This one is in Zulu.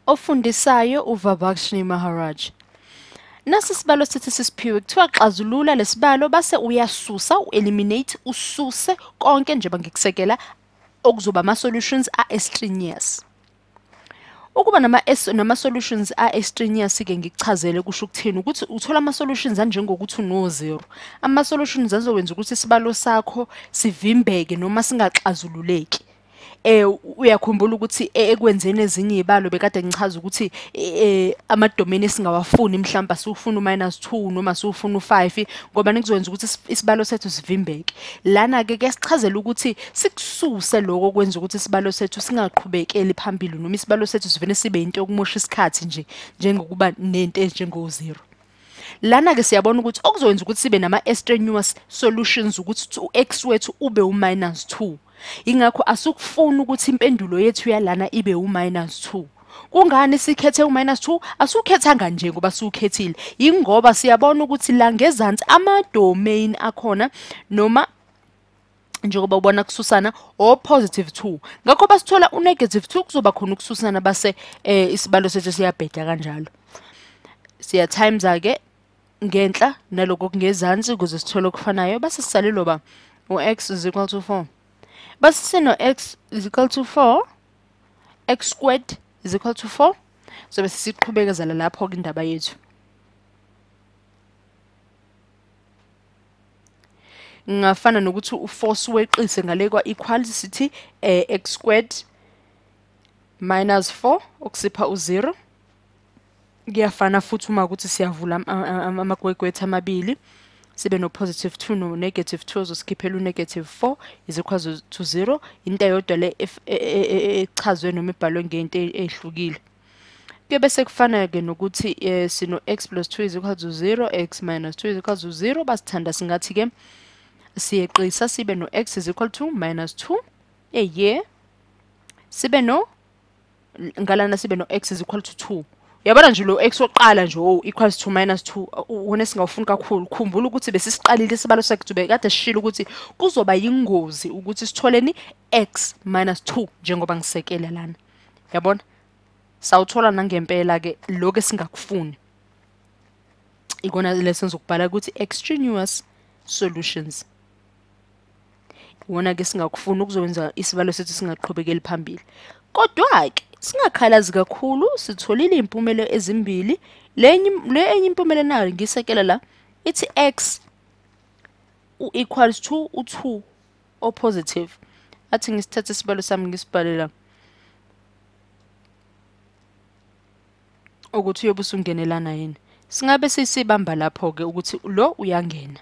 Ofundisayo uVabakshnee Maharaj. Nasi isibalo sithi sisiphiwe, kuthiwa xazulula lesibalo base uyasusa, u-eliminate, ususe konke njengoba ngikusekela okuzoba ama-solutions a-extraneous. Ukuba nama-solutions a-extraneous ke ngikuchazele kusho ukuthini, ukuthi uthola ama-solutions anjengokuthi uno-zero. Ama-solutions azokwenza ukuthi isibalo sakho sivimbeke noma singaxazululeki. Uyakhumbula ukuthi ekwenzeni ezinye izibalo bekade ngichaza ukuthi ama-domain esingawafuni mhlawumbe asiwufuni u-minus 2 noma asiwufuni u-5 ngoba nikuzokwenza ukuthi isibalo sethu sivimbeke. Lana-ke kuyasichazela ukuthi sikususe lokho okwenza ukuthi isibalo sethu singaqhubekeli phambili noma isibalo sethu sivele sibe into yokumosha isikhathi nje, njengokuba nento ezinjengo-zero. Lana-ke siyabona ukuthi okuzokwenza ukuthi sibe nama-extraneous solutions ukuthi u-x wethu ube u-minus 2. Ingakho asukufuni ukuthi impendulo yethu yalana ibe u-minus 2. Kungani sikhethe u-minus 2? Asukhethanga nje ngoba siwukhethile. Yingoba siyabona ukuthi la ngezansi ama-domain akhona noma njengoba ubona kususana o-positive 2. Ngakho basithola u-negative 2 kuzoba khona ukususana base isibalo sethu siyabheda kanjalo. Siya times-ke ngenhla naloko okungezansi ukuze sithole okufanayo base sisalelwa ba u-x is equal to 4. Base sino x is equal to 4, x squared is equal to 4. So bese siqhubekezela lapho ke indaba yethu. Ngingafana nokuthi u-4 siweqise ngale kwa equal sithi x squared minus 4 okusipha u-0. Kuyafana futhi uma ukuthi siyavula amagwegwethu amabili sibe no positive 2 no negative 2 ozosikhiphela u negative 4 is equal to 0. Into eyodwa le echazwe noma ibhalwe ngento ehlukile. Kuyobe sekufana ke nokuthi sino x plus 2 is equal to 0, x minus 2 is equal to 0. Basithanda singathi ke siyeqisa sibe no x is equal to minus 2 eye sibe no ngalana sibe no x is equal to 2. Uyabona nje lo x oqala nje o equals to minus 2 wona singawufuni kakhulu. Khumbula ukuthi besisiqalile isibalo sakhe bekade sishilo ukuthi kuzoba yingozi ukuthi sitholeni x minus 2 njengoba ngisekela lana. Yabona? Sawuthola nangempela ke lokho esingakufuni. Ikona lessons ukubhala ukuthi extraneous solutions. Iwona ke singakufuni ukuzokwenza isibalo sethu singaqhubekeli phambili. Kodwa ke singakhalazi kakhulu, sitholile impumelo ezimbili. Le enye impumelo nayo ngisekela la ithi x equals to u2 o positive. Athi ngisithathe isibalo sami ngisibhale la ukuthi uyobe usungenelana yini. Singabe sisibamba lapho ke ukuthi lo uyangena.